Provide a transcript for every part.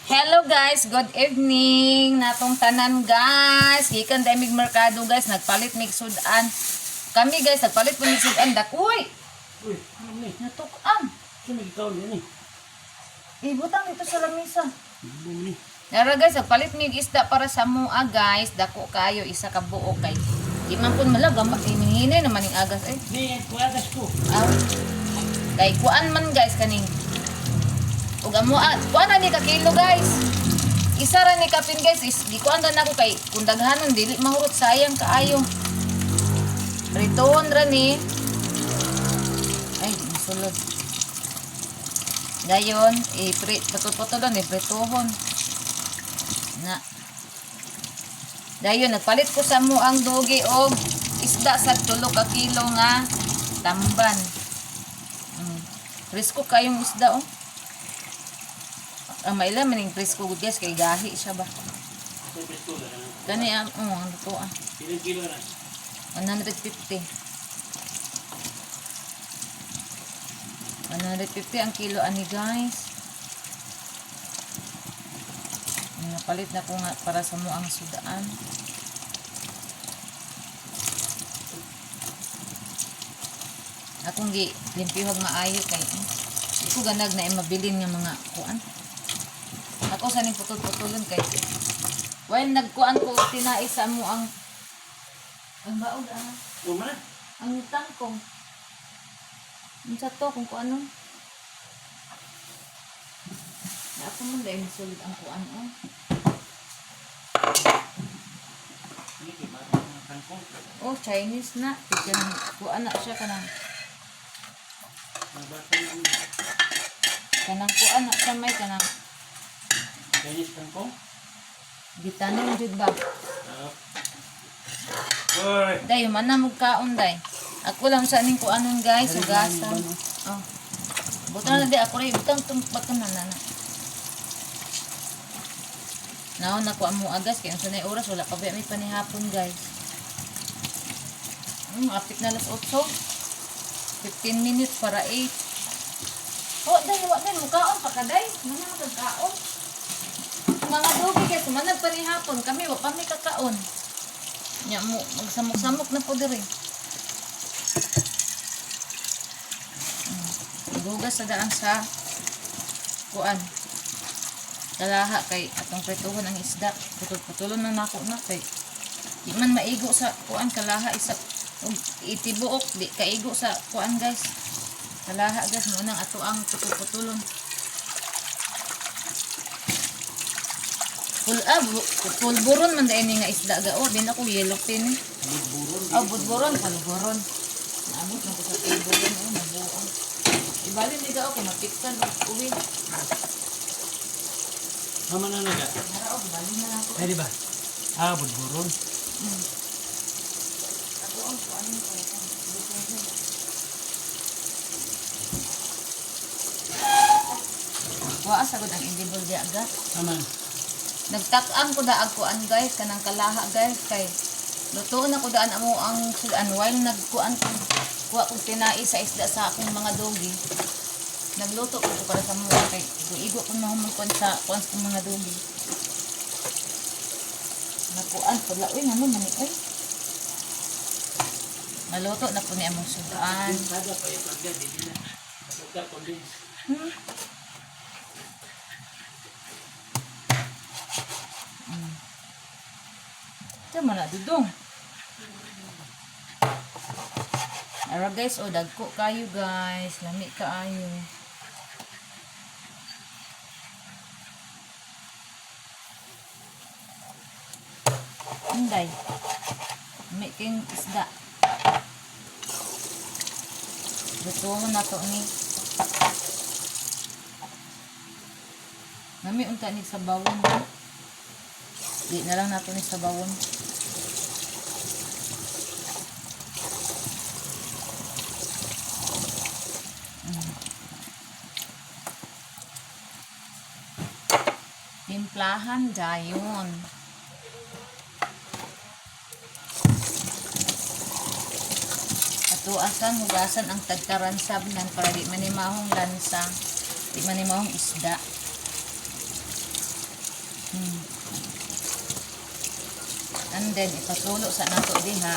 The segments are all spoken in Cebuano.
Hello guys, good evening. Natong tanan guys. Gikan dai mig merkado guys, nagpalit mig sudan. Kami guys, nagpalit po mig sudan dakoy. Uy, ano ni? Natuk-an. Sino ikaw ni? Ibutang dito sa lamisa. Ano ni? Nara guys, nagpalit mig isda para sa mua guys. Dako kayo isa ka buo kay. Di man pud malaga, hinay naman ning agas eh. Ni, kuwagas ko. Aw. Kay kuan man guys kaning. Ug amo kuan ra ni ka kilo guys. Isa ra ni kapin guys is gikuan ra nako kay kung daghanon dili mahurot, sayang kaayo. Pritohon ra ni. Ay, di masulod. Dayon, i-pre putol-putolon, i-pritohon. Na. Dayon, nagpalit ko sa mo ang dugi og isda sa 3 ka kilo nga tamban. Presko kayong isda oh. Ang maila maning presko gud guys kay gahi siya ba. Sa presko na. Kani ang oh, ang luto ah. Ilang kilo na? 150. 150 ang kilo ani guys. Napalit na ko nga para sa mo ang sudaan. Akong gi limpihog maayo kay di ko ganag na mabilin nga mga kuan. Ako sa ning putol-putulon kay while nagkuan ko tinai sa mo ang baog ah. O man? Ang tangkong. Unsa to kung kuano? Na ako man dahil sulod ang kuan oh. Ni, kay bata ng kangkong. Oh, Chinese na. Tignan kuan na siya kanang Ang bata ng kanang kuan na siya may kanang Chinese kangkong. gitanom jud ba. Ah. Uy! Day man na magkaon day. Ako lang sa ning kuanon guys, hugasan. Oh. Butan na di ako rin butang tumpak na na na. Naon na ko amo agas kay unsa na oras wala pa ba may panihapon guys. Apit na alas 8. 15 minutes para 8. Oh, day, wa day, mukaon pa ka day. Mana magkaon? Mga dugi guys, manag panihapon kami wa pa mi kakaon. Nya mo magsamok-samok na po diri. Gugas sa daan sa kuan. Kalaha kay atong prituhon ang isda. Putol-putulon na nako na kay di man maigo sa kuan kalaha isa ug itibuok di kaigo sa kuan guys. Kalaha guys mo nang ato ang putol-putulon. Pul ah, pulburon man dai ni nga isda ga oh, din ako yellow pin eh. Budburon. Oh, budburon, pulburon. Naabot na ko sa pulburon oh, nabuo. Ibalin di ga oh, kay mapiktan og uwi. Mama na naga. Nara oh, ibalin na ako. Pwede ba? Ah, budburon. Ako ang kuan ko. Wa sagod ang edible di aga. Aman. Nagtak-ang ko daag kuan guys kanang kalaha guys kay lutuon na ko daan amo ang sudan while nagkuan ko kuha kog tinai sa isda sa akong mga dogi. Nagluto ko para sa mga kay igo ko na kuan sa kuan sa akong mga dogi. Nakuan pala uy ngano man ni oy. Maluto na po ni among sudan. Sada pa yung pagka, di na. Pagka, condense. Ito man na dudong. Ara guys, oh dagko kayo guys, lami kaayo. Inday. Lami kayong isda. Lutuhon na to ni. Nami unta ni sa bawon. Di na lang nato ni sa bawon. Timplahan dayon. Atuasan hugasan ang tagtaransab nan para di manimahong lansa, di manimahong isda. And then ipatulo sa nato diha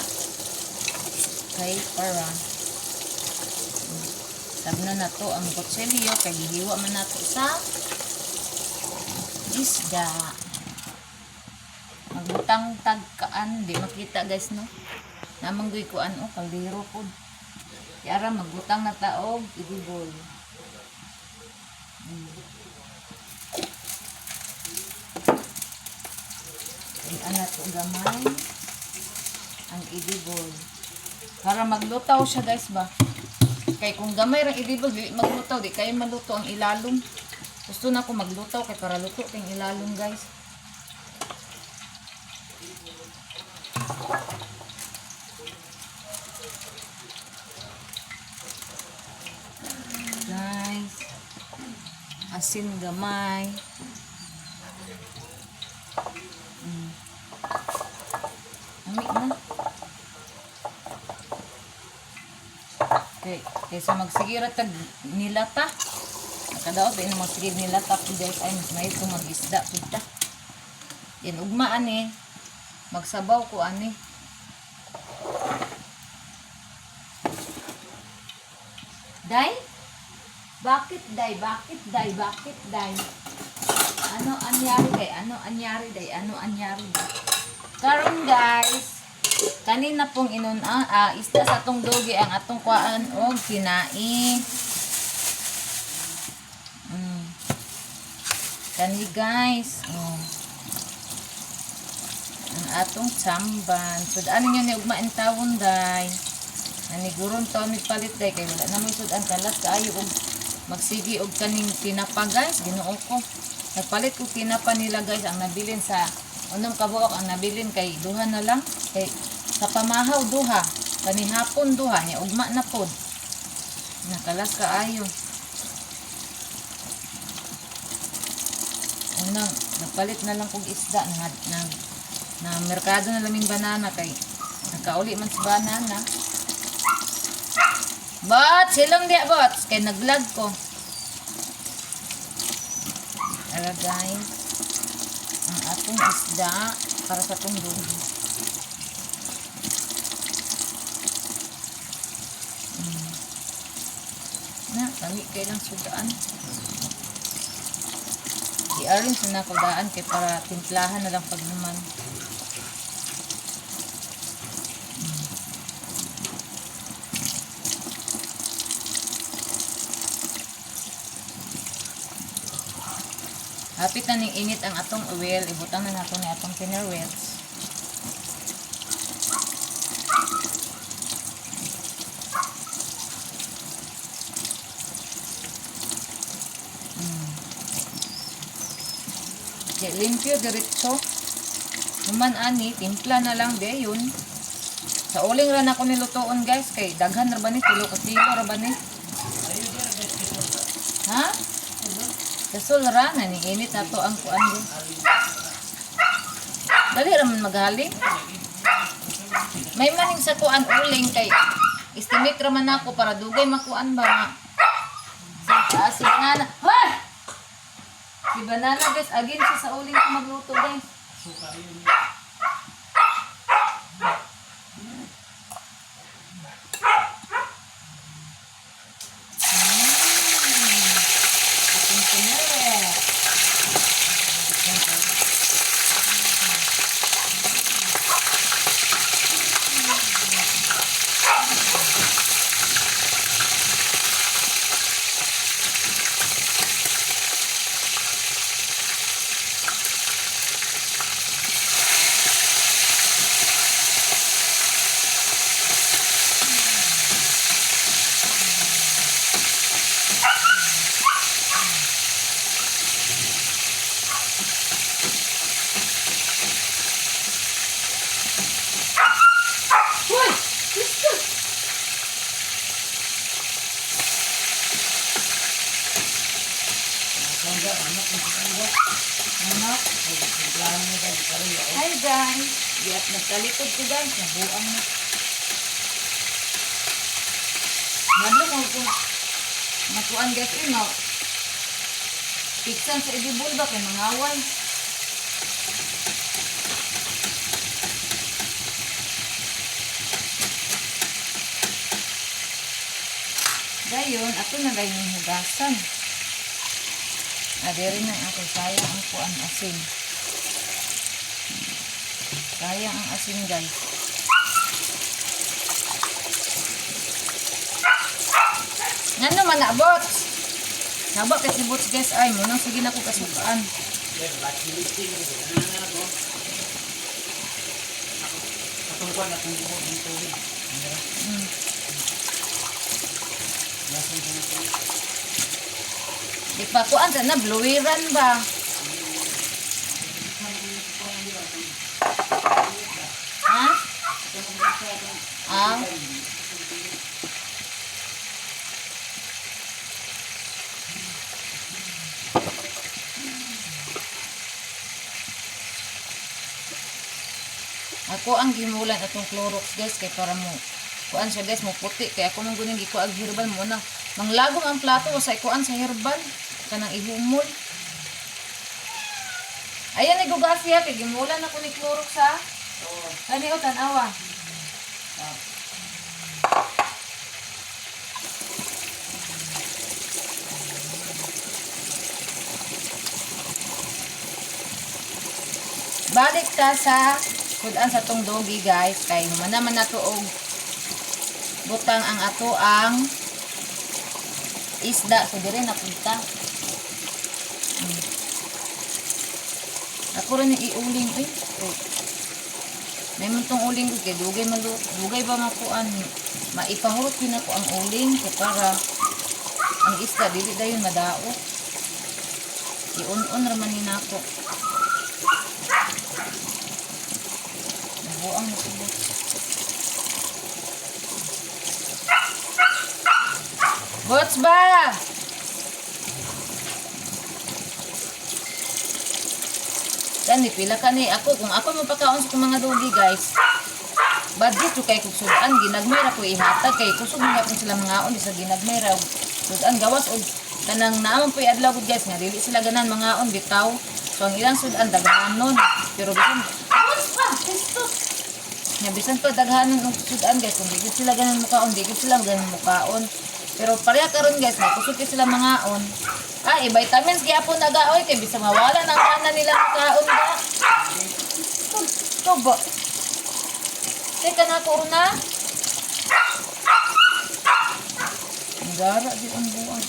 kay para sabna nato ang kutsilyo kay gihiwa man nato sa isda. Magbutang tagkaan, di makita guys, no. Namanggoy kuan, oh, kaldero pod. Yara magbutang na taog ibibol. Ay anak ko gamay ang ibibol. Para maglutaw siya guys ba. Kay kung gamay rang ibibol, di maglutaw, di kayo maluto ang ilalom. Gusto na ko maglutaw kay para luto kay ilalom guys. Guys, asin gamay. Ami na. Okay, kaysa magsigira tag nilata. Nakadaot din magsigig nilata po guys, ay mas may itong mag-isda kita. Yan ugma ani. Magsabaw ko ani. Day? Bakit day? Bakit day? Bakit day? Ano anyari day? Ano anyari day? Ano anyari day? Karon guys, kanina pong inon isda sa atong dugi ang atong kuan og kinai. Kani guys, oh. Ang atong chamban. Sud-an ninyo ni ugma tawon day. Naniguron to mi palit day kay wala na mo'y sud-an, kalat kaayo og magsigi og kaning tinapa guys, Ginoo ko. Nagpalit ko tinapa nila guys, ang nabilin sa unom ka buok ang nabilin kay duha na lang kay sa pamahaw duha, kani hapon duha nya ugma na pod. Nakalas kaayo. Ano, nagpalit na lang kog isda na, na, na merkado na laming banana kay nakauli man sa banana. Bot, silong diya bot, kay nag-vlog ko. Ara guys, ang atong isda para sa atong dugi. Na, kami kay lang sudaan. I-arrange na nako daan kay para timplahan na lang pag naman. Hapit na ning init ang atong oil, ibutang na nato ni atong pinarwets. Kay limpyo diretso. Human ani, timpla na lang de yun. Sa uling ra na ko nilutoon guys kay daghan ra ba ni, kilo ka kilo ra ba ni? Ha? Gasol ra na ni init na to ang kuan do. Dali ra man maghaling. May maning sa kuan uling kay estimate ra man ako para dugay makuan ba nga. Si banana. Hoy! Si banana guys, again siya sa uling ko magluto guys. Suka yun. Ating pinere. Hoy! Diyos ko! Sangga, anak, sangga. Ano? Timplahan mo tayo, pareho. Hi guys! Di at nagtalikod ko guys, nabuang na. Madlo ko kung nakuan guys, eh, no. Piksan sa ibibul ba kay mangaway. Dayon, ato na lang yung hugasan. Ah, diri na ako. Sayang ang kuan asin. Sayang ang asin, guys. Ngano man na, bots? Nabot kay si bots, guys. Ay, munang sige na ko kasukaan. Sir, ba't silising ko? Ano na ako? Ako, atong kuwan, atong buho ng tubig. Ano ba? Lasan ko na ito. Di pa kuan sa na, bluwiran ba? Ha? Ah? Ako ang gimulan atong Clorox, guys, kay para mo kuan siya, guys, mo puti kay ako man guning gikuag herbal mo na manglagom ang plato sa ikuan sa herbal kanang ihumol. Ayan ni Gugasya kay gimulan ako ni Clorox ha. Oo. Kani o tan-awa. Ah. Balik ta sa kudan sa tong doggy, guys, kay humana man nato og butang ang ato ang isda, so dire na punta. Ako rin yung iuling eh. Oh. May tong uling ko kay dugay malu dugay ba makuan maipahurot yun ako ang uling kay para ang isda dili dayon madaot. Iun-un ra man ni nako. Nabuang na si Bots. Bots ba? Kani pila kani ako kung ako mapakaon sa akong mga dogi, guys. Budget ko kay kung sudan ginagmay ra ko ihatag kay kusog man gyapon sila mangaon sa ginagmay ra og sudan gawas og kanang naamon po'y adlaw gud, guys, nga dili sila ganan mangaon bitaw. So ang ilang sudan daghanon pero bisan Bots pa, Kristus. Nga bisan pa daghanon og sudan, guys, kung di gud sila ganan mukaon, di gud sila ganan mukaon. Pero pareha karon, guys, nga kusog kay sila mangaon. Ah, i-vitamins gyapon na ga oy kay bisan mawala na ang gana nila mukaon ga. Tubo. Teka na ko na. Ang gara di ang buwan.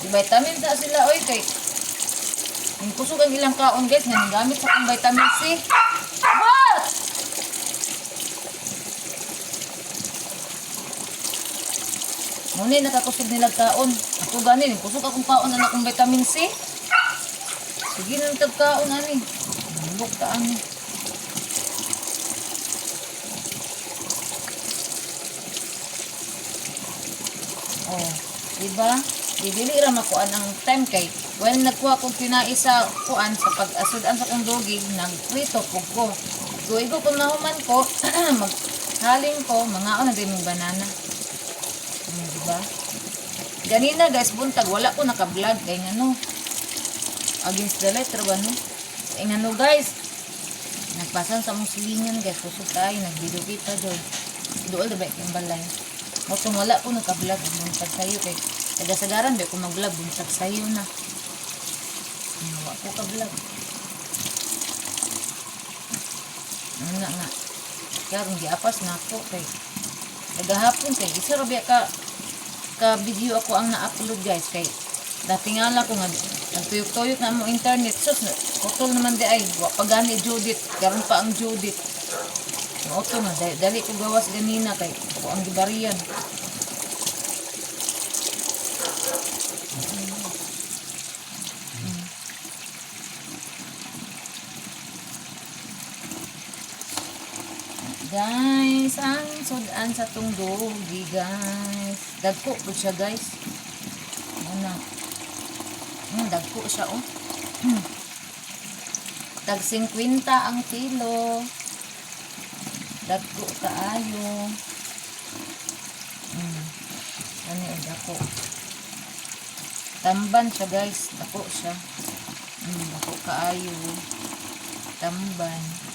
I-vitamins na sila oy kay ang kusog ang ilang kaon, guys, nga gamit sa akong vitamin C. What? Ngunit nakakusog nila kaon. Ako gani, kusog akong kaon ang akong vitamin C. Sige nang tagkaon ani. Buk ta ani. Oh, diba? Dili ra makuan ang time kay when nagkuha kog tinai sa kuan sa pag-asudan sa kong dogi, nagprito pug ko. So igo kung mahuman ko, maghaling ko, mangaon na din mong banana. Diba? Ganina, guys, buntag wala ko naka-vlog kay ngano. Against the light ra ba no? Kay ngano, guys, nagpasan sa mong silingan, guys, kusog tayo, nagvideo kita joy. Duol ra ba kang balay. Mo kung wala ko naka-vlog og buntag sayo kay tagasagaran ba ko mag-vlog buntag sayo na. Wa ko ka-vlog. Ano na nga. Kaya kung giapas na ako kay nagahapon kay isa ra biya ka ka video ako ang na-upload, guys, kay dati nga lang ko nga nagtuyok-tuyok na mo internet, sus, putol naman di ay wa pa gani Judith karon pa ang Judith. Auto nga dali, dali ko gawas ganina kay ako ang gibarian. Guys, ang sudan sa tong dogi, guys. Dagko po siya, guys. Ano? Dagko siya, oh. Tag 50 ang kilo. Dagko kaayo. Ano yung dako? Tamban siya, guys. Dako siya. Dako kaayo. Tamban.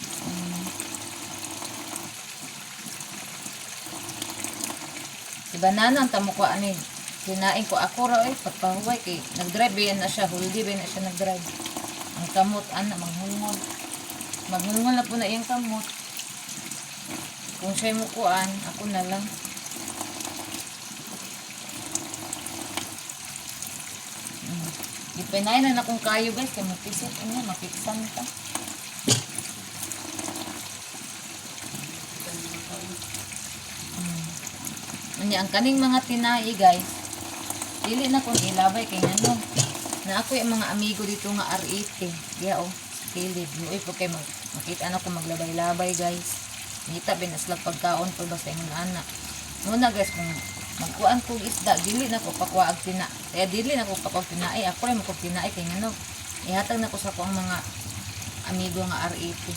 Si banana ang tamo ko ani. Kinain ko ako ra oy pagpahuway kay nagdrive ba yan na siya, huldi ba na siya nagdrive. Ang kamot ana manghulngol. Maghulngol na po na iyang kamot. Kung siya'y mukuan, ako na lang. Ipinay na na kung kayo guys, kay mapisit inyo, mapiksan ka. Unya, ang kaning mga tinai guys, dili na kung ilabay kay ngano. Na ako yung mga amigo dito nga R80. Diya oh, kilid. Luoy po kay mag, makita na ko maglabay-labay guys. Ngita binaslag pagkaon po basta ingon ana. Muna guys, kung magkuan kog isda, dili na ko pakuag tina. Kaya dili na ko pakuag tinai. Ako rin magkuag tinai kay ngano. Ihatag na ko sa ko ang mga amigo nga R80.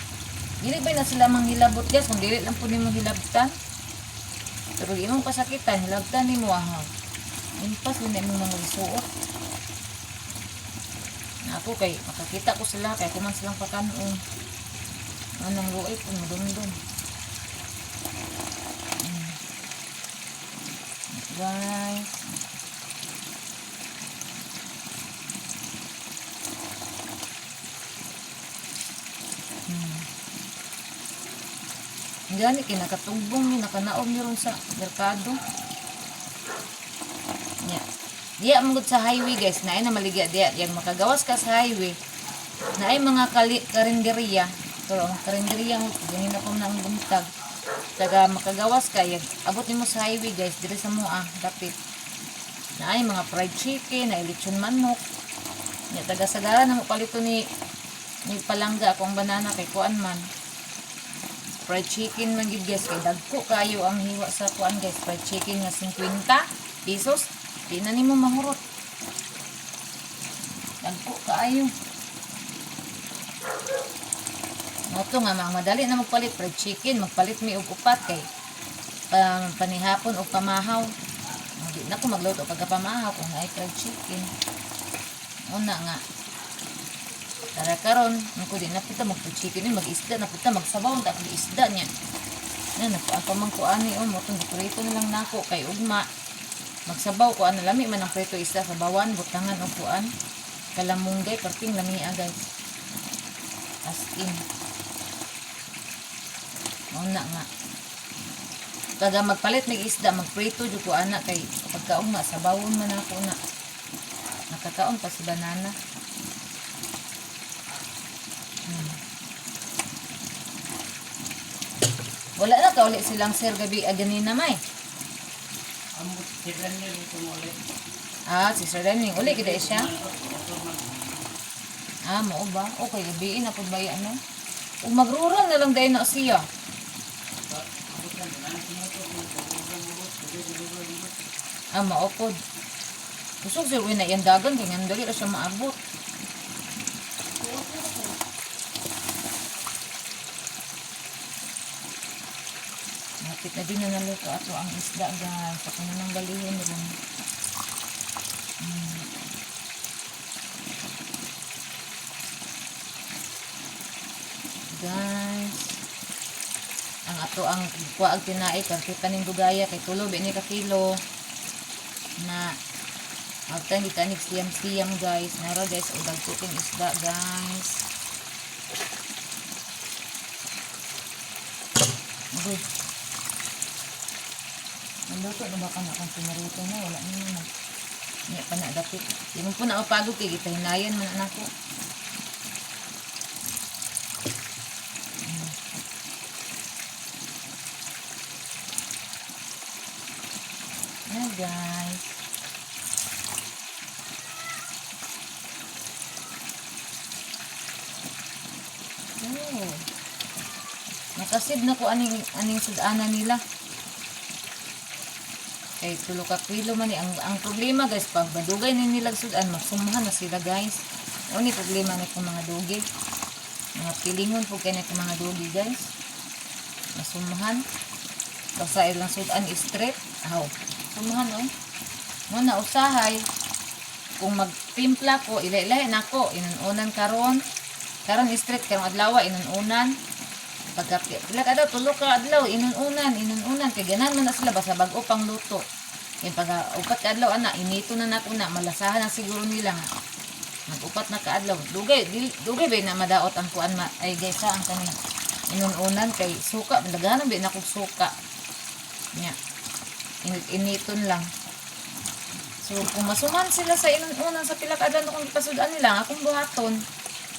Dili ba na sila manghilabot guys kung dili lang po nimo hilabtan. Pero imong pasakitan, hilabtan nimo ahaw. Impas din na imong mga gisuot. Na ako kay makakita ko sila kay kuman silang pakanon. Anong luoy po madumdum. Guys. Gani kay nakatugbong ni nakanaog ni ron sa merkado. Nya. Diya man gud sa highway guys, naay na maligya diya. Yang makagawas ka sa highway, naay mga kali, karinderya. Pero ang karinderya mo, ganyan na po na ang buntag. Taga makagawas ka, yag, abot nimo sa highway guys, dire sa mua, dapit. Naay mga fried chicken, naay lechon manok. Nya taga sagara na mo palito ni palangga akong banana kay kuan man. Fried chicken man gid guys kay dagko kayo ang hiwa sa kuan guys, fried chicken nga 50 pesos di na nimo mahurot, dagko kaayo. Mo to nga mga madali na magpalit fried chicken, magpalit mi og upat kay panihapon og pamahaw. Di na ko magluto pagkapamahaw kung naay fried chicken. Una nga tara karon, ang ko di na punta mag fried chicken ni mag-isda na punta magsabaw ta kog isda niya. Na nagkuan pa man ko ani oh, mo tong prito na lang nako kay ugma. Magsabaw ko ano lami man ang prito isda sa bawan butangan og kuan. Kalamunggay perting lami guys. As in. Una nga. Taga magpalit mig isda, magprito jud ko ana kay pagkaugma sabawon man ako na. Nakakaon pa si banana. Wala na kauli silang sir gabi aganina may. Amot si Daniel ito mo ulit. Ah, si Sir Renning. Uli kita siya. Ah, mao ba? Okay, gabiin ako ba yan, no? Ug magrural na lang dahil na siya. Ah, mao pod. Kusog sir, uy na iyang dagan, kay nga dali ra siya maabot. Malapit na din na naluto ato ang isda, guys. Ako na nang balihin ron. Guys, ang ato ang kuag tinai karti paning dugaya kay tulo ni ka kilo na agtan di tanig siyam siyam guys. Nara guys, og dagko king isda guys. Okay. Naluto na ba ka na kung pinarito na? Wala na naman. Hindi pa na dapit. Di mo po na mapagod kay gitahinayan man anak ko. Ayan guys. Oh. Nakasib na ko aning aning sudana nila. Kay tulo ka kilo man ni ang problema guys pag madugay ni nila sudan magsumhan na sila guys. Ano ni problema ni kung mga dugi. Mga pilingon po kay na kung mga dugi guys. Masumhan. Basta ilang sudan straight. Aw. Sumhan oh. Muna usahay kung magtimpla ko ila-ilahin ako inununan karon karon street karong adlaw inununan pagka pila ka daw tulo ka adlaw inununan inununan kay ganan man na sila basta bag-o pang luto. Kay pag upat ka adlaw ana, inito na nako na, malasahan na siguro nila nga. Mag-upat na kaadlaw. Dugay, dugay ba na madaot ang kuan ma, ay guys ha, ang kaning inununan kay suka, daghanan ba na kog suka. Nya. Init-initon lang. So, kung masuman sila sa inununan sa pila ka adlaw kung gipasud-an nila, ang akong buhaton,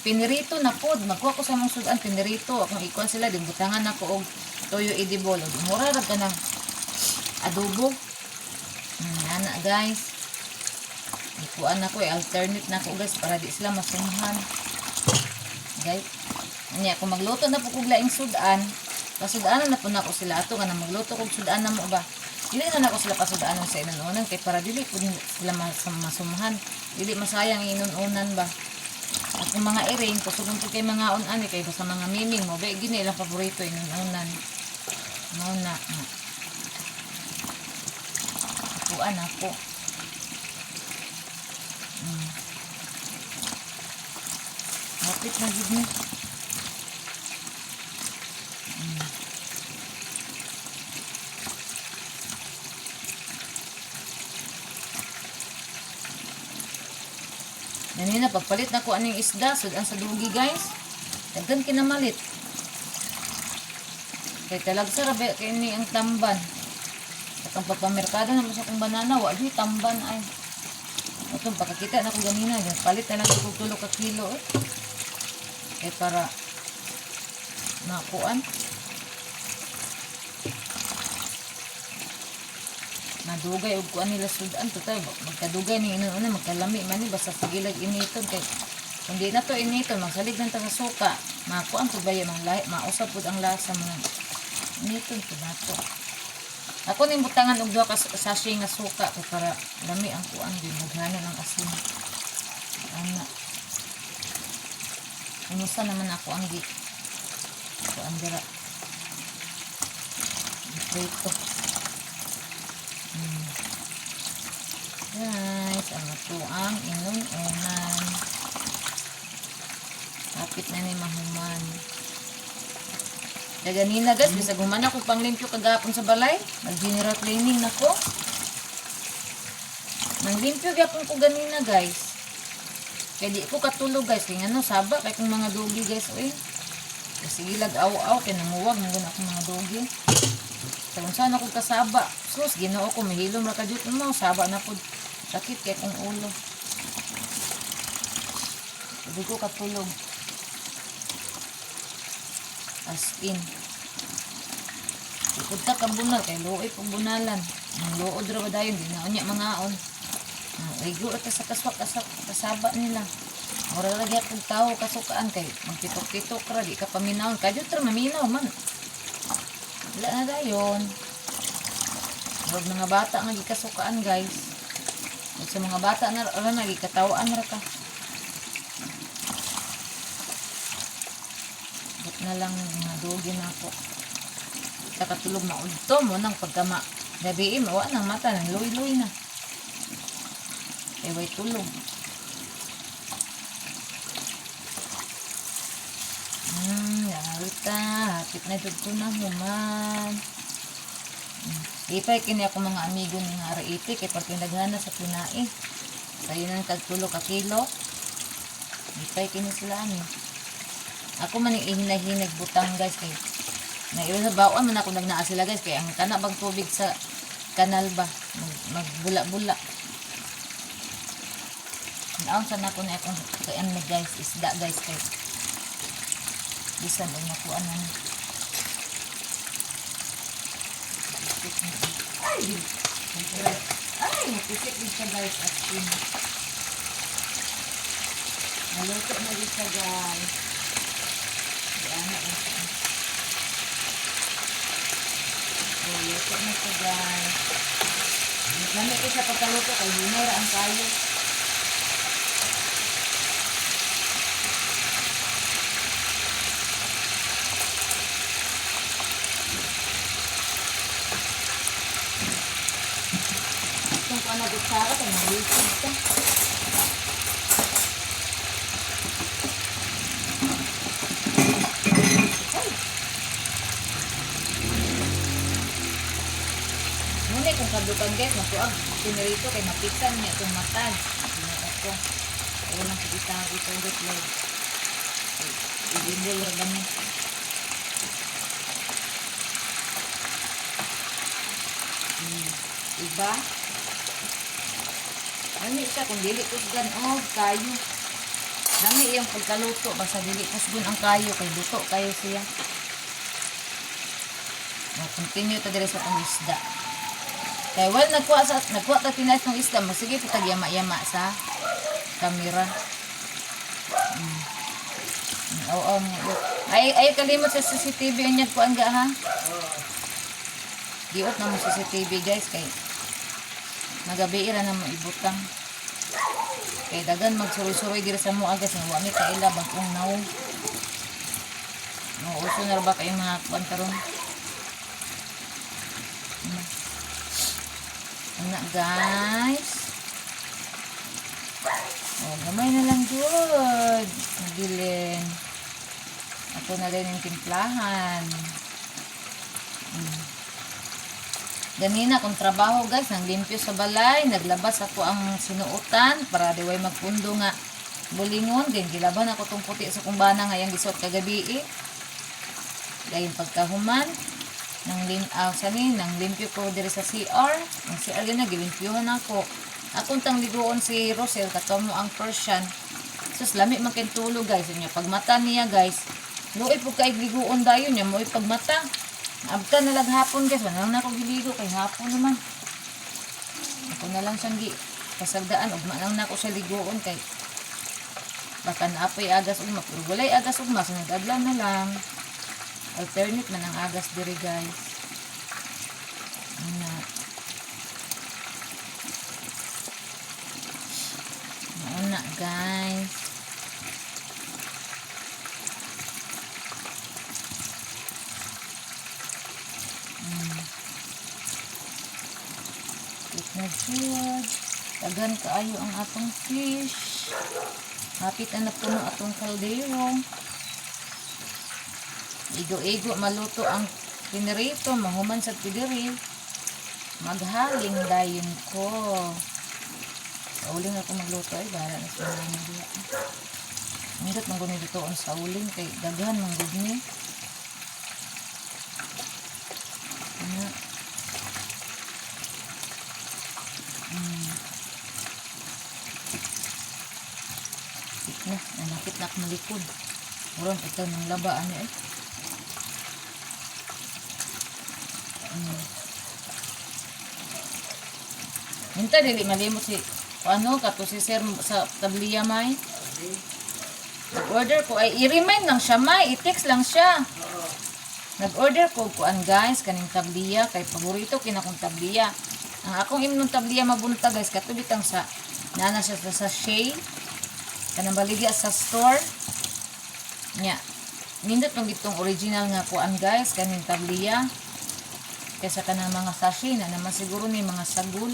pinirito na pod, magkuha ko sa mong sudan, pinirito, akong ikuan sila, din butangan nako og toyo edible, og mura ra ka ng adobo. Ana guys. Ikuan ako eh, alternate na ako guys para di sila masumhan. Guys, anya kung magluto na po kog laing sudan, pasudaanan na po nako sila ato nga na magluto kog sudan na mo ba. Dili na nako sila pasudaanan sa inununan kay para dili po sila masumhan. Dili masayang ang inununan ba. At kung mga iring, kusugon po kay mga unan kay basta mga miming mo, ba gini ilang paborito inununan. Mao na nga. Kuan ako. Hapit na gid ni. Ganina, pagpalit na ko aning isda, sudan sa dugi guys. Daghan kinamalit. Kay talagsa ra ba kay ni ang tamban. At ang pagpamerkado naman sa akong banana, wa gyud tamban ay. Atong pagkakita na ko ganina, yung palit na lang ko og tulo ka kilo eh. Kay para makuan. Madugay og kuan nila sudan total magkadugay ni inon una magkalami man ni basta sige lag initon kay kung di na to initon magsalig lang ta sa suka makuan pud baya mang mausab pud ang lasa mga initon pud nato. Ako ning butangan og duha ka sachet nga suka kay para lami ang kuan din naghanan ang asin. Ana. Umusa naman ako ang gi kuan dira. Prito. Guys, ang ato ang inununan. Kapit na ni mahuman. Kaya ganina guys, bisag human ako panglimpyo kagapon sa balay. Mag-general cleaning na ko. Manglimpyo gyapon ko ganina guys. Kaya di ko katulog guys. Kaya ngano, saba kay kong mga dogi guys. Uy. Sige lag aw-aw kay nanguwag nang akong mga dogi. Sa kung saan ako kasaba. Sus, Ginoo ko mahilom ra ka jud mo, saba na pud. Sakit kay kong ulo. Di ko katulog. As in. Ikod ta ka bunal kay luoy pag bunalan. Ang luod ra ba dayon di na unya mangaon. Ang igo ra ta sa kaswak kasak kasaba nila. Ora ra gyapon tao kasukaan kay magpitok-pitok ra di ka paminawon. Kadyot ra maminaw man. Wala na dayon. Huwag mga bata nga gikasukaan guys. Ug sa mga bata na ra na gikatawaan ra ka. But na lang mga dugi na ako. Sa katulog maudto mo nang pagkama. Gabi mawa nang mata nang luy-luy na. Kay way tulog. Narita. Hapit na jud ko na human. Ipay kini ako mga amigo ni nga araiti kay partindaghan na sa tinai. Sayo nang tagtulo ka kilo. Ipay kini sila ani. Ako man yung ihinahinag butang guys kay naiwan sa bawaan man ako nagnaa sila guys kay ang kana bang tubig sa kanal ba magbula-bula. Naon sa nako na akong kay ano guys isda guys kay bisan og nakuan na ni. Ay! Ay, napisik din siya guys as in. Naluto na din siya guys. Di ana lang siya. Naluto na siya guys. Lami ko siya pagkaluto kay hinay ra ang kayo. Itong kuan na kutsara kay malisod ka. Ay! Ngunit kung Kahadlukan, guys, magtuag pinirito kay mapikan niya itong matag. Ginoo ko. Walang kita itugot lord. Ibindol ra gani. Iba. Lami siya kung dili kusgan og kayo. Lami iyang pagkaluto basta dili kusgon ang kayo kay luto kayo siya. Oh, continue ta diri sa atong isda. Kay well nagkuha ta tinas ng isda, mo sige pitag yama-yama sa kamera. Oo, oo. Ay ay kalimot sa CCTV unyag kuan ga ha. Giot na mo CCTV, guys, kay nagabi ra na mo ibutang. Kay dagan magsuroy-suroy diri sa mo agas nga wa mi kaila bag-ong nawong. No, uso na ra ba kay mga kuan karon? Ana, guys. Oh, gamay na lang jud. Nabilin. Ako na rin yung timplahan. Ganina akong trabaho, guys, nang limpyo sa balay, naglabas ako ang sinuotan para diway magpundo nga bulingon, din gilaban ako tong puti sa kumbana nga yang gisuot kagabi eh. Dayon pagkahuman, nang lim ah, sani nang limpyo ko diri sa CR, ang CR gyud na gilimpyuhan ako. Akong tang liguon si Rosel kato mo ang Persian. Sus, lami man kay tulog, guys, niya pagmata niya, guys. Luoy pud kay liguon dayon niya mo'y pagmata. Abta na lang hapon, guys, wala na ako giligo kay hapon naman. Ako na lang siyang gi pasagdaan ugma lang nako siya liguon kay baka naapoy agas ugma pero walay agas ugma so nag-adlaw na lang. Alternate man ang agas diri, guys. Ana. Mauna, guys. Cute na jud. Daghan kaayo ang atong fish. Hapit na napuno atong kaldero. Igo-igo maluto ang pinirito, mahuman sa pidiri. Maghaling dayon ko. Sa uling ako magluto ay bahala na sa mga diha. Nindot man gud ni lutoon sa uling kay daghan man gud ni. Ana. Na, nanakit na akong likod. Murang ito ng laba, ano eh. Hinta, dili malimot si, ano, kato si sir sa tabliya may. Nag-order ko, ay i-remind lang siya may, i-text lang siya. Nag-order ko kuan, guys, kaning tabliya, kay paborito kinakong tabliya. Ang akong imnong tabliya mabuntag, guys, kato bitang sa, nana siya sa sachet, kanang baligya sa store. Nya, nindot man gitong original nga kuan, guys, kaning tabliya. Kaysa kanang mga sachet na naman siguro ni mga sagol.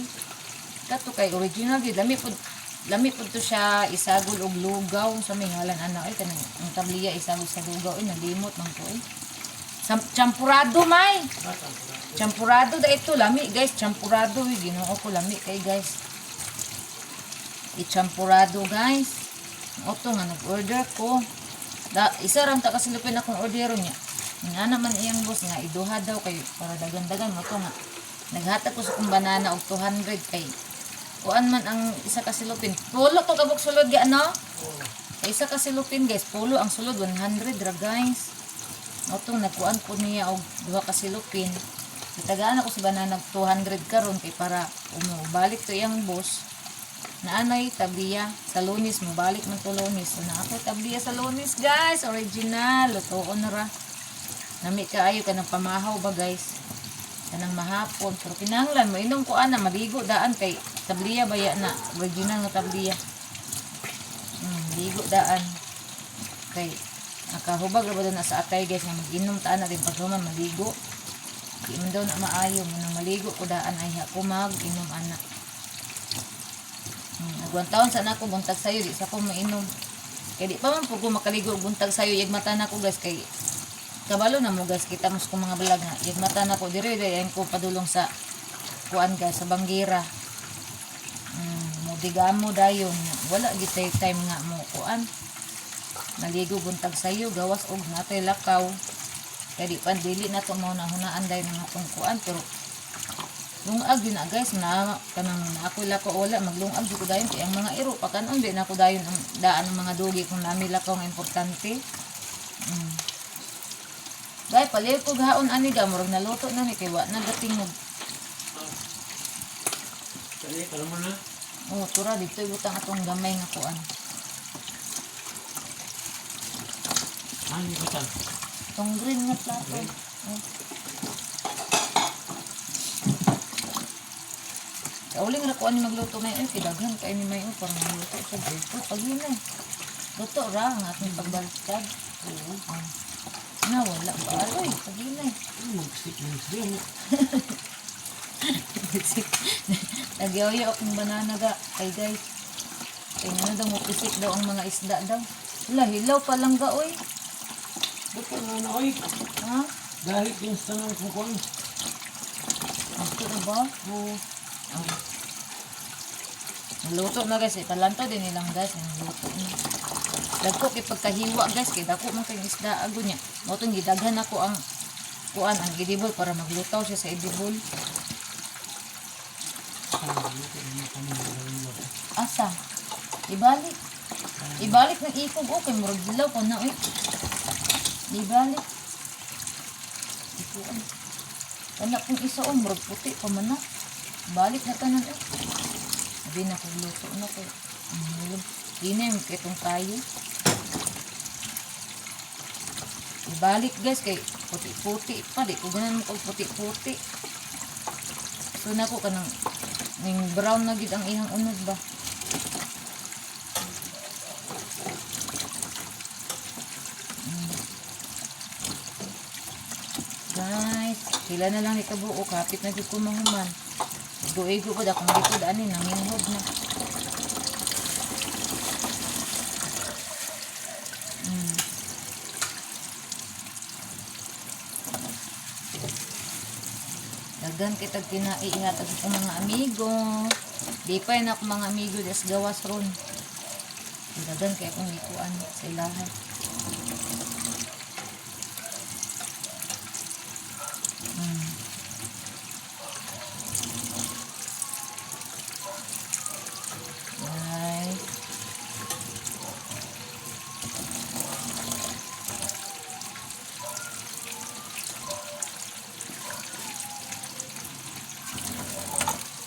Kato kay original gid lami pud to siya isagol og lugaw sa may ngalan ana ay kanang ang tabliya isagol sa lugaw ay nalimot man ko eh. Champurado may. Champurado da ito lami, guys, champurado eh, Ginoo ko lami kay, guys. I-champurado, guys. Oto nga nag-order ko. Da, isa ram ta kasi lupin akong ordero niya. Nga naman iyang boss nga iduha daw kay para dagan-dagan mo to nga. Naghatag ko sa kong banana og 200 kay kuan man ang isa ka silupin. Pulo to kabuk sulod ga no? Kay isa ka silupin, guys, pulo ang sulod 100 ra, guys. Otong nagkuan ko niya og duha ka silupin. Gitagaan ako sa banana og 200 karon kay para umubalik to iyang boss. Naanay tabliya sa Lunes, mobalik man to Lunes. So, na ako tabliya sa Lunes, guys, original, lutoon na ra. Nami kaayo kanang pamahaw ba, guys. Kanang mahapon pero kinahanglan mo inom ko ana maligo daan kay tabliya baya na original nga tabliya. Ligo daan. Kay nakahubag ra ba na sa atay, guys, nga mag-inom ta na din paghuman maligo. Di man daw na maayo mo nang maligo ko daan ay ako mag-inom ana. Agwan taon sana ako buntag sayo di sa ko mainom. Kay di pa man pud ko makaligo og buntag sayo yag mata na ko, guys, kay kabalo na mo, guys, kita mo sa kong mga vlog nga yag mata na ko dire dayon ko padulong sa kuan guys, sa banggira. Mudigamo dayon. Wala gitay time nga mo kuan. Naligo buntag sayo gawas og natay lakaw. Kay di pa dili na to mao na hunaan dayon ang atong kuan, pero lungag din na guys, na kanang na ako lakaw, wala maglungag jud ko dayon kay ang mga iro pakanon di na ako dayon ang daan ng mga dugi kung nami lakaw nga importante. Gay palit ko gaon ani ga, murag naluto na ni kay wa na dating nag Dali, kala mo na. Oh, tura dito ibutang atong gamay nga kuan. Ano yung butang? Itong green nga plato. Oh. Kauling ra kuan ni magluto may ay kidaghan kay ni may para magluto sa dito pag yun eh. Luto ra ang atong pagbaliktad. Oo. Oh. Na wala pa aroy pag yun eh. Ano magsik ng siya? Nagyoyo akong banana ga kay guys. Kay ano daw mupisik daw ang mga isda daw. Wala, hilaw pa lang ga oy. Luto na na, oy. Ha? Dahil yung sa nang kukuan. Ito na ba? Oo. Oh. Naluto na guys, ipalanto din nilang guys, naluto na. Dagko kay pagkahiwa guys, kay dako man kay isda ago niya. Mao tong gidaghan ako ang kuan ang edible para maglutaw siya sa edible. Asa? Ibalik. Ibalik ng ikog okay, murag dilaw ko na oy. Ibalik. Ikuan. Kana kung isa oh, murag puti pa man na. Balik na tanan eh. Abi na kog luto na ko. Ang hulog. Di na yung kitong kayo. Ibalik guys kay puti-puti pa di ko ganan mo kog puti-puti. So nako kanang ning brown na gid ang ihang unod ba. Guys, sila na lang ni kabuo, kapit na jud ko mahuman. Igo-igo ko akong likod ani nanginghod na. Daghan kitag tinai ihatag ko mga amigo. Di pa yun ako mga amigo des gawas ron. Daghan kay akong gikuan sa ilaha. Guys.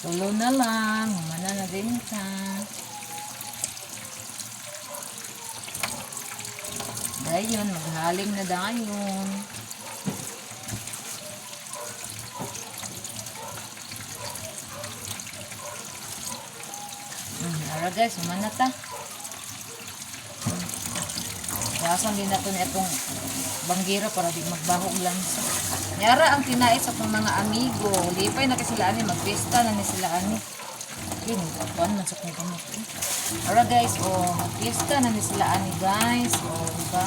Tulo na lang. Humana na din ka. Dayon, maghaling na dayon. Ara guys, humana ta. Wasan din nato na itong banggira para di magbahog lansa. Yara ang tinais sa akong mga amigo. Lipay na kasi sila ani, magpista na ni sila ani. Yun, kuan man sa kong kamot. Eh. Ara guys, oh, magpista na ni sila ani guys. Oh, diba?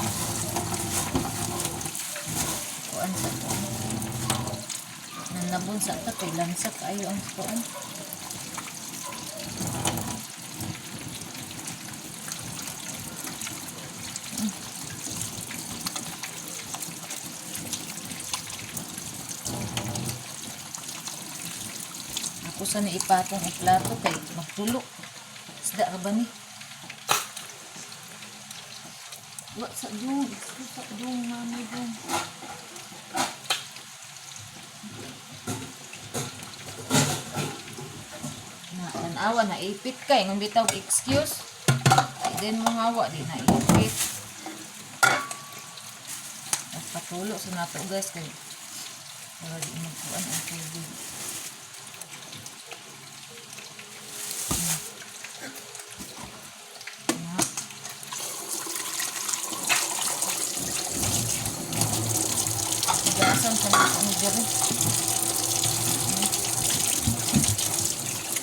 Kuan sa to. Nanabon sa ta kay lansa kaayo ang kuan. Ako sa naipatong ang plato kay magtulo. Isda ka ba ni? Wa sa dong, sa dong mami dong. Na tanawa na ipit kay ngun bitaw excuse. Then mo hawa di na ipit. At patulo sa nato guys kay para di magkuan ang tubig. Na. Gasan sa mga ni diri.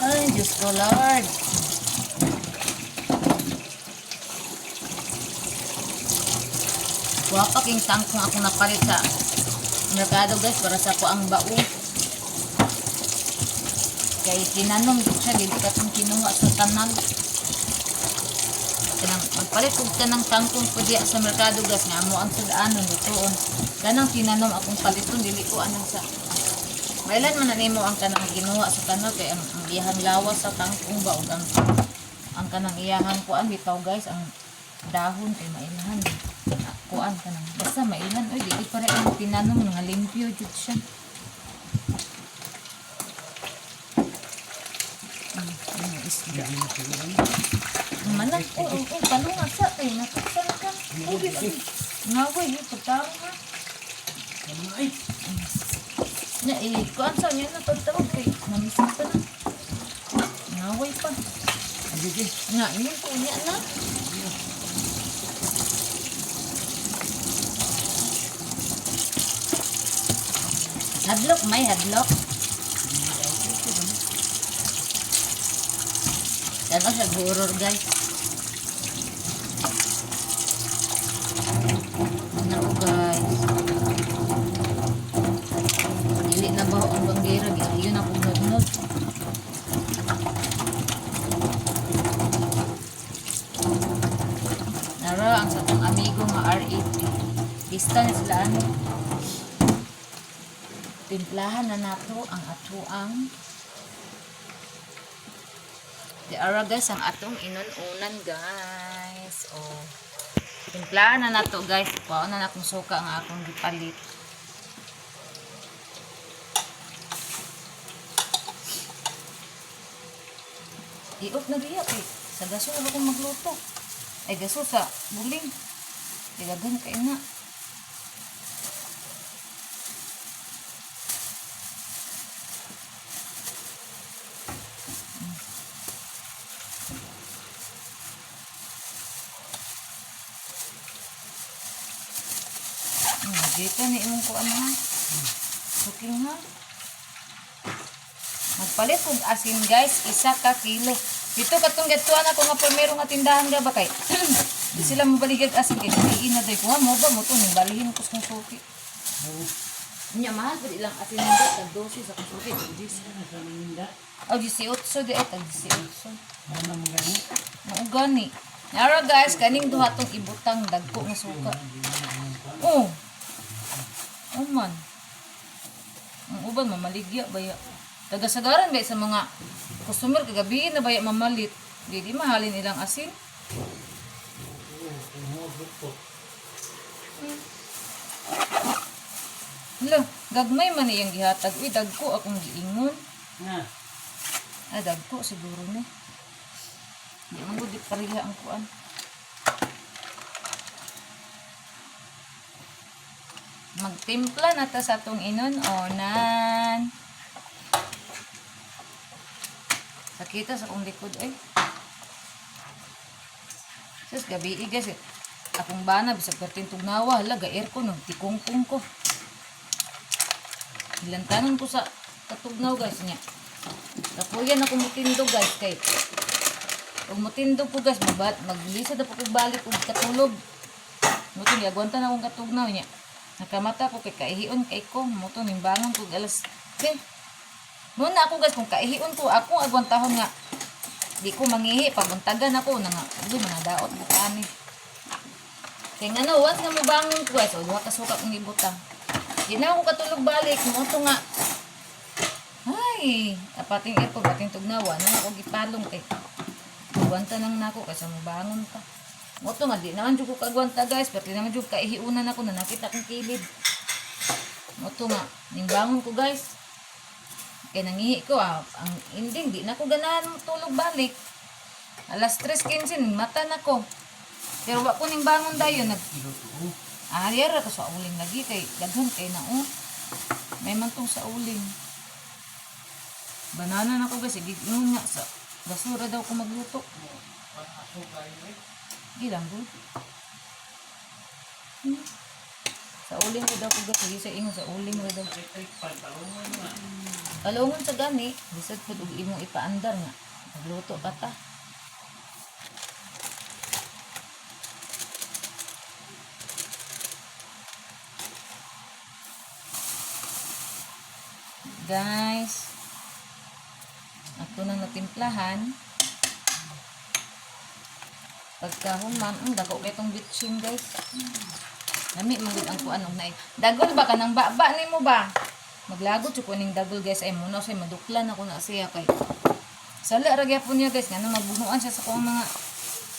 Ay, Diyos ko, Lord. Wapa king tangkong ako napalit sa merkado guys para sa ko ang bao. Kay tinanom gud siya, dili katong kinuha sa tanan. Kanang magpalit og kanang kangkong pwede sa merkado, guys, nga amo ang sud-anon lutuon. Kanang tinanom akong paliton, dili ko anang sa Mailan man na nimo ang kanang kinuha sa tanan kay ang iyahang lawas sa kangkong ba ug ang kanang iyahang kuan bitaw, guys, ang dahon kay mailhan. Kuan kanang basta mailhan oy, dili pare ang tinanom nga limpyo jud siya. Ang isda. Ang Manang, oo, oh, oh, palunga sa kay natuksan ka. Uy, ngaway, eh, pagtawag ha. Ay, Na, eh, kuan sa niya na pagtawag kay namisip pa na. Ngaway pa. sige. Nga, ingon ko niya na. Hadlok, may hadlok. Ano siya, horror, guys. Ano, guys. Dili na ba ang banggera? Giayon ako nod-nod. Nara ang sa atong amigo nga R80. Pista na sila ano. Timplahan na nato ang atuang. Di ara, guys, ang atong inununan, guys. Oh. Timplahan na nato, guys. Kuha na akong suka nga akong gipalit. I-off na diya kay sa gaso na akong magluto. Ay gaso sa buling. Daghan kay na. Dito ni imong kuan ha. Suking ha. Magpalit kog asin, guys, 1 ka kilo. Dito katong gatuan ako nga primero nga tindahan ga ba kay. Di sila mobaligag asin kay diin na day kuha mo ba mo to ning balihin ko sa suki. Nya mahal pud ilang asin nito, tag 12 sa kong suki, tag 10. Sa Maninda. Oh, 18 di ay tag 18. Ano mo gani? Mao gani. Nara, guys, kaning duha tong ibutang dagko nga suka. Oh. Oh man. Ang uban mamaligya baya. Tagasagaran ba sa mga customer kagabi na baya mamalit. Di di mahalin ilang asin. Hala, gagmay man iyang gihatag. Uy, dagko akong giingon. Nga. Ah, dagko siguro ni. Di man gud di pareha ang kuan. Magtimpla na ta sa atong inon-onan. Sakita sa akong likod eh. Sus, gabi eh, guys. Akong bana, bisag perting tugnawa. Hala, ga-aircon. Nagtikungkong ko. Hilantanon ko sa katugnaw, guys, niya. Kapuyan ako mutindog, guys, kay ug mutindog ko, guys, magbat maglisod na po kog balik ug katulog. Muto giagwanta na akong katugnaw niya. Nakamata ko kay kaihion kay ko, muto ning bangon ko alas 10. Muna ako, guys, kung kaihion ko, akong agwantahon nga di ko mangihi pagbuntagan ako na nga uy, mga daot ko ani. Kay ngano once nga mobangon ko, guys, o duha ka suka kong ibutang. Di na ako katulog balik, muto nga ay, apating aircon, bating tugnawa, na ako gipalong kay agwanta nang nako kaysa mobangon pa. Moto nga di naman jud ko kaagwanta, guys, pati naman jud kaihiunan ako na nakita kong kilid. Moto nga ning bangon ko, guys. Kay nangihi ko ah, ang ending di na ko ganahan tulog balik. Alas 3:15 ning mata na ko. Pero wa ko ning bangon dayon nag Ah, yara ko sa uling lagi kay daghan kay na oh. May man tong sa uling. Banana na ko, guys, sige ingon nga sa basura daw ko magluto. Di lang good. Sa uling ko daw ko, guys, sige sa ingon sa uling ko daw. Palungon sa gani, bisag pud og imong ipaandar nga. Magluto pa ta. Guys. Ato nang natimplahan. Pagkahuman, ang dako kay tong bitchin, guys. Lami man gud ang kuan og naay. Dagol ba kanang baba nimo ba? Maglagot jud ko ning dagol, guys, ay muna siya maduklan ako na siya kay sala ra gyapon niya, guys, ngano magbunuan siya sa kuang mga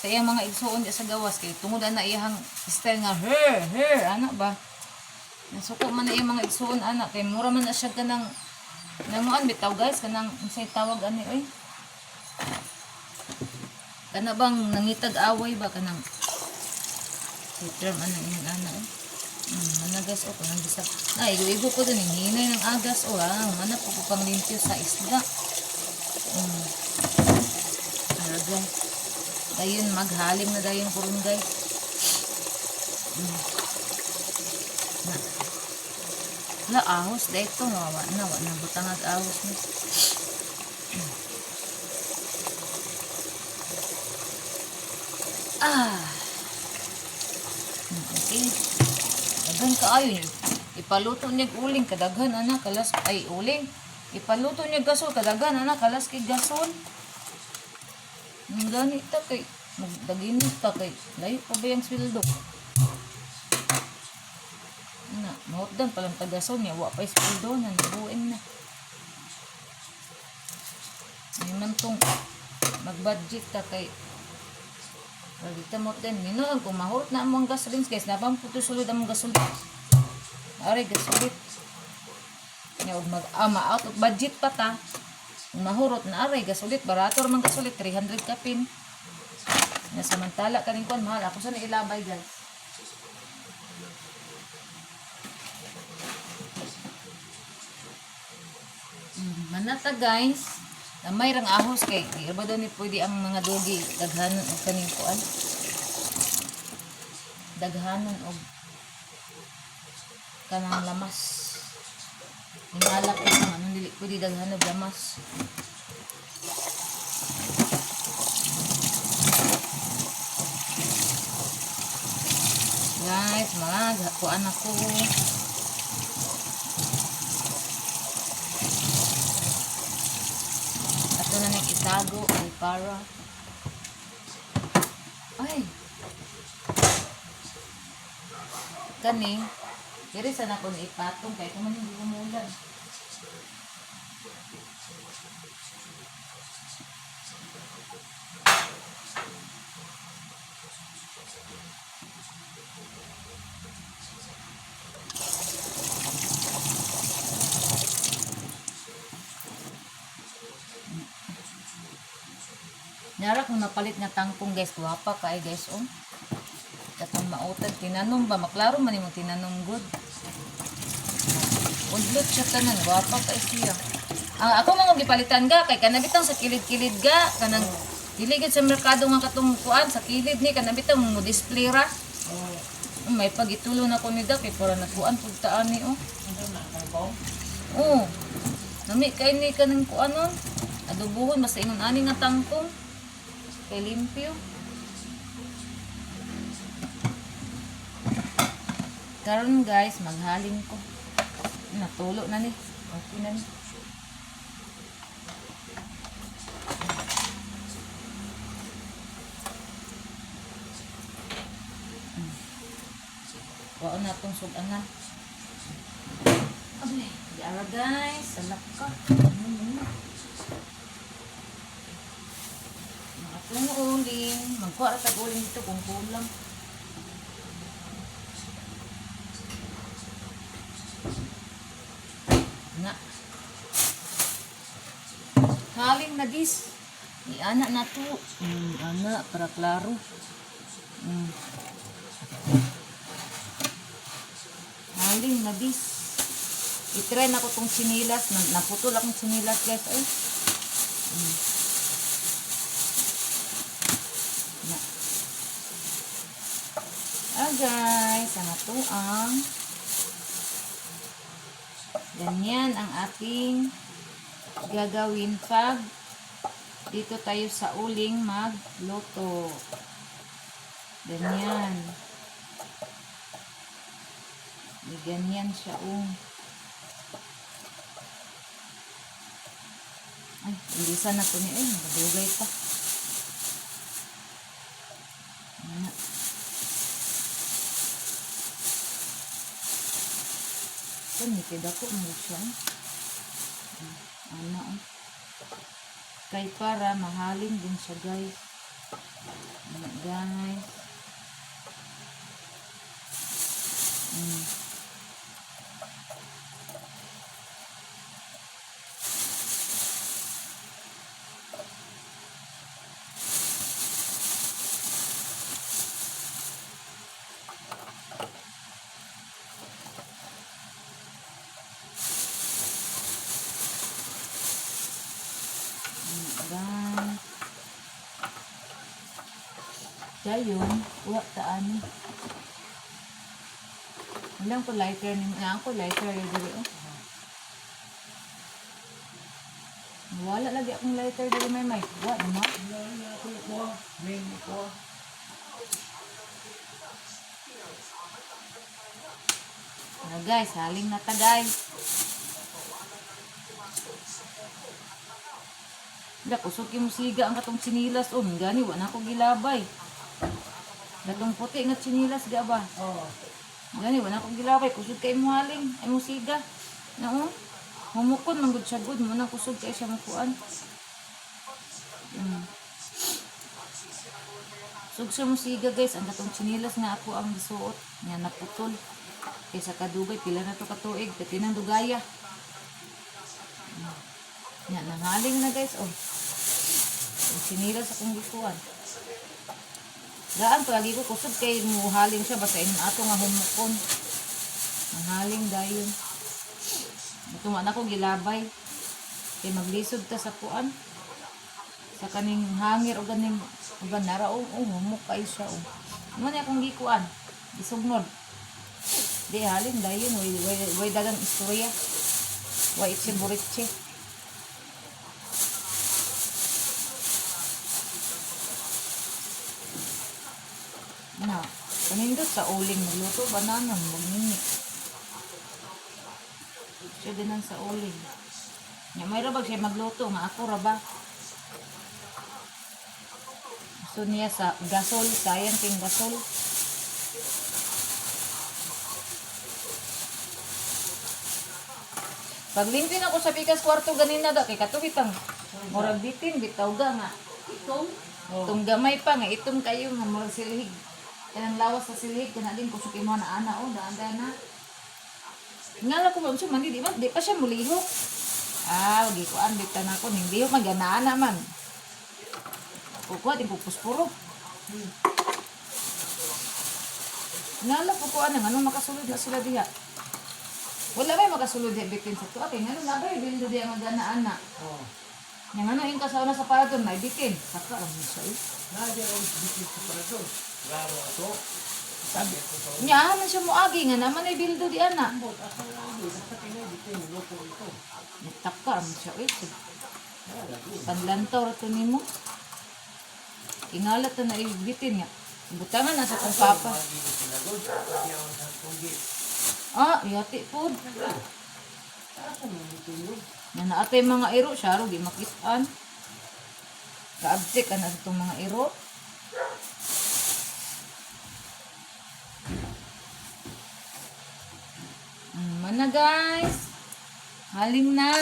sa iyang mga igsuon diya sa gawas kay tungod ana iyang style nga her her ana ba. Nasuko man na iyang mga igsuon ana kay mura man na siya kanang nanguan bitaw, guys, kanang unsay tawag ani oy, kana bang nangitag away ba, kanang si term anang inyong ana eh. Mana guys, oh, kanang bisa. Na, igo-igo ko dun, hinay ng agas, oh, ah, mana po ko pang limpyo sa isda. Ara, guys. Dayon, maghalim na dayon kurun, guys. Na. La, ahos, da ito, wa na, wa na, butangag ahos ni. Ah. Okay. Daghan kaayo niya. Ipaluto niya og uling kadaghan ana kalas ay uling. Ipaluto niya gasol kadaghan ana kalas kay gasol. Ang gani ta kay magdaginit ta kay layo pa ba yung sweldo. Na, mahutdan palang tagasol niya wa pa sweldo na nabuin na. May man tong mag-budget ta kay Pagita mo din, minuan kung mahurot na among gasolines, guys, napang puto sulod among gasolin. Ari gasolit. Nya og mag ama out of budget pa ta. Kung mahurot na aray gasolit, barato ra man gasolit 300 kapin. Na samantala kaning kuan mahal ako sa ilabay, guys. Manata, guys. Gamay rang ahos kay di ba daw ni pwede ang mga dogi daghanon og kaning kuan. Daghanon og kanang lamas. Hinala ko kung anong dili pwede daghanon og lamas. Guys, mga kuan ako. Ato na nang itago ay para ay kani diri sa nako ni ipatong kay kung man hindi umulan. Nara kung napalit nga tangkong, guys, gwapa kay, guys, oh. Katong mautad tinanom ba maklaro man imong tinanom good. Udlot siya tanan, gwapa kay siya. Ang ako mga gipalitan ga kay kana bitang sa kilid-kilid ga kanang dili gid sa merkado nga katong kuan sa kilid ni kana bitang mo display ra. Oh, May pagitulo na ko ni da kay para nagkuan pud ta ani oh. ano na, kangkong? Oo. Nami kay ni kanang kuan oh. Adobohon basta ingon ani nga tangkong. Kay limpyo. Karon, guys, maghaling ko. Natulo na ni. Okay na ni. Wao na tong suganan. Abay, yara guys, salak ka. Ano mo? Mga tong uling, magkuha ra tag uling dito kung kulang. Na. Haling na dis. Iana na to. Ana, para klaro. Haling na dis. I-try na ko tong chinilas. Naputol akong chinilas, guys. Ay. Na. Ah, guys, ang ato ang ganyan ang ating gagawin pag dito tayo sa uling magluto. Ganyan. May ganyan siya, oh. Ay, ilisan na to ni ay, madugay pa. Ana. Ito, nipid ako, mo siya. Ana, oh. Kay para mahalin din siya, guys. Ana, guys. Ana, guys. Dayon, uwa ta ani. Walang ko lighter ni na ako lighter diri oh. Wala lagi akong lighter diri may may. Wa na. Wala na ako kuha. May kuha. Ano guys, haling na ta guys. Da kusog kay musiga ang katong sinilas oh, gani wa na ako gilabay. Katong puti nga sinilas ga ba? Oo. Gani wa na ako gilabay, kusog kay mo haling, ay musiga. Na oh. Humukon man gud siya gud mo na kusog kay siya mukuan. Sug siya musiga guys, ang katong sinilas nga ako ang gisuot, nga naputol. Kaysa kadugay, pila na to katuig, pati nang dugaya. Nga, nanghaling na guys, oh. Ang sinilas akong gikuan. Daan palagi ko kusog kay muhaling siya basta in ato nga humukon. Nanghaling dayon. Ito man ako gilabay. Kay maglisod ta sa kuan. Sa kaning hangir o ganing uban nara oh, oh humok kayo siya oh. Mo ni akong gikuan. Gisugnod. Di halin dayon way way, way dagang istorya. Way itse buritse. Na, kanindot sa uling magluto banana magmini. Siya din ang sa uling. Nya may rabag siya magluto nga ako ra ba. Gusto niya sa gasol, sayang king gasol. Paglimpin ako sa pikas kwarto ganina da kay katubitang murag bitin bitaw ga nga itom. Itong gamay pa nga itom kayo nga murag silhig. Kanang lawas sa silhig kana din kusog imo na ana oh daan na. Ngala ko ba unsa man di ba di pa siya mulihok. Ah, gi kuan bitan ako ning lihok man ganaana man. Kukuha din ko puspuro. Ngala ko kuan nga anong makasulod na sila diha. Wala may makasulod diha bitin sa tuwa kay ngano na ba bildo diha nga ganaana. Oo. Nya ngano yung kasaw na sa paradon may bitin. Saka ra mo siya. Eh. Nadiya ang bitin sa parador. Klaro ato. Sabi ko sa Nya man siya moagi nga naman ay bildo di ana. ambot. Asa na ako. Basta kaya bitin. Loko ito. Nagtaka ra man siya oy. Wala. Panlantaw ra to nimo. Ingalat na naibitin nga. Butangan na sa kong papa. Magi ko sila doon. Hindi ako sa tunggi. Ah, yati po. Asa mo bitin doon? Nga naatay mga iro, siya ro, di makitaan. Kaabtik ka na itong mga iro. Mana guys. Haling na.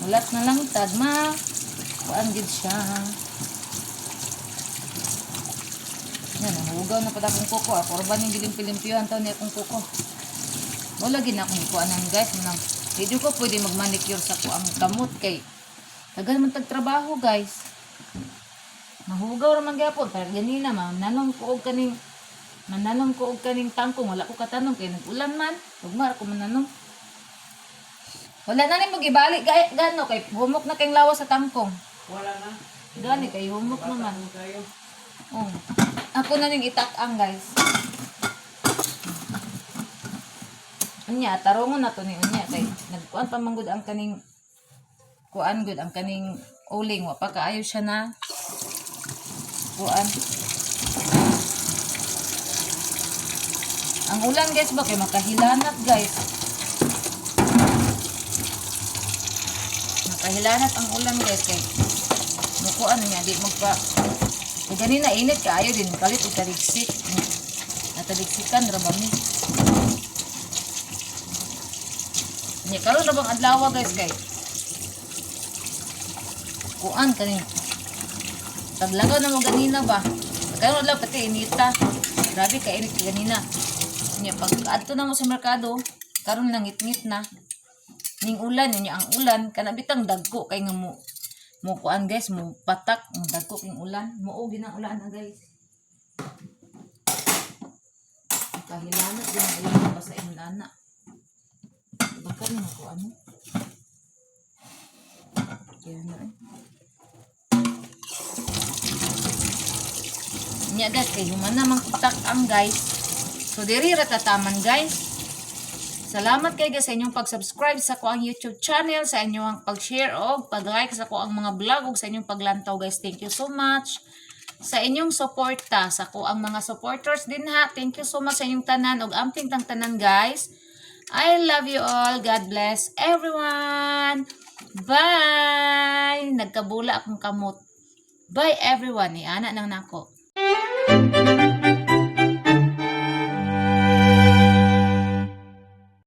Ulat na lang tagma. Kuan gid siya. Yan, nahugaw na pala akong kuko. Ako ba ning gilimpi-limpyuhan taon ni akong kuko. Wala gid na akong ikuanan guys. Manang, hindi ko pwede magmanicure sa kuang kamot kay tagal man tagtrabaho guys. Mahugaw ra man gyapon pero ganina mananong ko og kaning mananong ko og kaning tangkong wala ko katanong kay nag-ulan man. Ugma ra ko mananong. Wala na nimo gibalik gano kay humok na kay lawas sa tangkong. Wala na. Gani kay humok naman. Bata mo kayo. Oh. Ako na ning itak-ang guys. Unya, tarongon na to ni unya kay nagkuan pa man gud ang kaning kuan gud ang kaning uling wa pa kaayo siya na kuan. Ang ulan guys ba kay makahilanat guys. Kahilanat ang ulan, guys, kay mukuan na niya di magpa kay ganina init kaayo din kalit og taligsik. Nataligsikan ra ba mi? Nya karon ra bang adlaw, guys, kay kuan kani taglagaw na mo ganina ba? Karon adlaw pati inita. Grabe ka init ganina. Nya pag adto na mo sa merkado, karon lang ngit-ngit na. Ning ulan niya, ang ulan kana bitang dagko kay nga mo kuan, guys, mo patak ang dagko king ulan mo og ginang ulan na, guys. Kahilanat din ang ulan pa sa imong ana. Baka ni ko ano kaya na eh. Nya guys, kay human na kutak ang guys. So diri ra tataman, guys. Salamat kay guys sa inyong pag-subscribe sa ko ang YouTube channel, sa inyong pag-share o pag-like sa ko ang mga vlog ug sa inyong paglantaw, guys. Thank you so much sa inyong suporta sa ko ang mga supporters din ha. Thank you so much sa inyong tanan ug amping tang tanan, guys. I love you all. God bless everyone. Bye. Nagkabula akong kamot. Bye, everyone. Iana nang nako.